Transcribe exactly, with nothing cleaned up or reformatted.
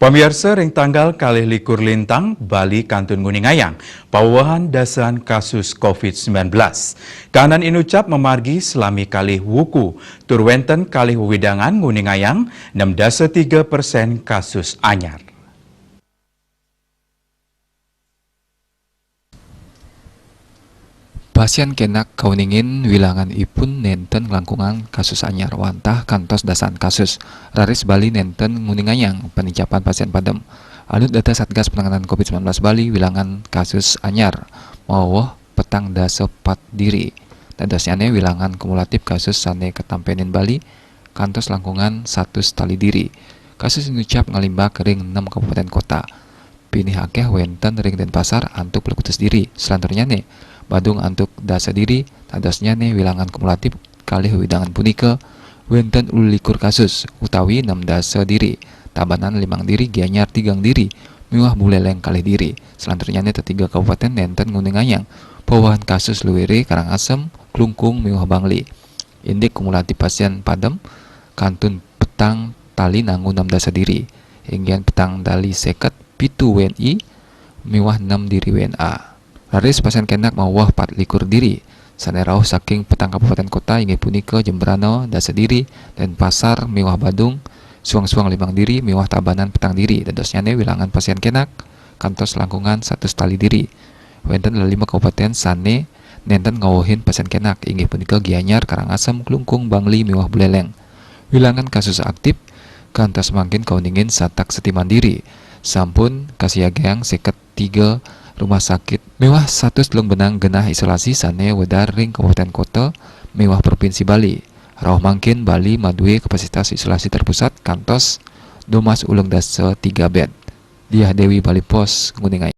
Pamiarsa, ring tanggal kalih likur lintang, Bali kantun nguningayang pawewehan dasan kasus covid sembilan belas. Kanan inucap mamargi salami kalih wuku, tur wénten kalih wewidangan nguningayang nem dasa tiga persen kasus anyar. Pasién kénak kauningin wilangan ipun nénten nglangkungang kasus anyar wantah kantos dasaan kasus. Raris Bali nénten nguningayang panicapan pasién padem. Anut data Satgas Penanganan covid sembilan belas Bali, wilangan kasus anyar maweweh petang dasa pat diri. Dadosnyané wilangan kumulatif kasus sané katampénin Bali kantos langkungan satus tali diri. Kasus inucap ngalimbak ring nem kabupatén kota. Pinih akéh wénten ring Dénpasar antuk pelekutus diri. Selanturnyané, Badung antuk dasa diri, dadosnyané wilangan kumulatif kalih wewidangan punika wénten uli likur kasus, utawi nem dasa diri, Tabanan limang diri, Gianyar tigang diri, miwah Buléléng kalih diri. Selanturnyané tetiga kabupatén nénten nguningayang pawewehan kasus luiré Karangasem, Klungkung, miwah Bangli. Indik kumulatif pasién padem kantun petang tali nangu nem dasa diri, inggihan petang tali séket pitu W N I miwah nem diri W N A. Raris pasién kénak maweweh pat likur diri, sané rauh saking petang kabupatén kota inggih punika Jembrana dasa diri, Dénpasar miwah Badung, Suang-Suang limang diri, miwah Tabanan petang diri. Dadosnyané wilangan pasién kénak kantos langkungan satus tali diri. Wénten lelima kabupatén sané nénten ngawehin pasién kénak, inggih punika Gianyar, Karangasem, Klungkung, Bangli, miwah Buléléng. Wilangan kasus aktif kantos mangkin kauningin satak seti mandiri. Sampun kasiagayang séket tiga rumah sakit miwah satus telung benang genah isolasi sané wedar ring kabupatén kota miwah provinsi Bali. Rauh mangkin Bali madué kapasitas isolasi terpusat kantos dumas uleng dasa tiga bed. Diah Dewi, Bali Post, nguningayang.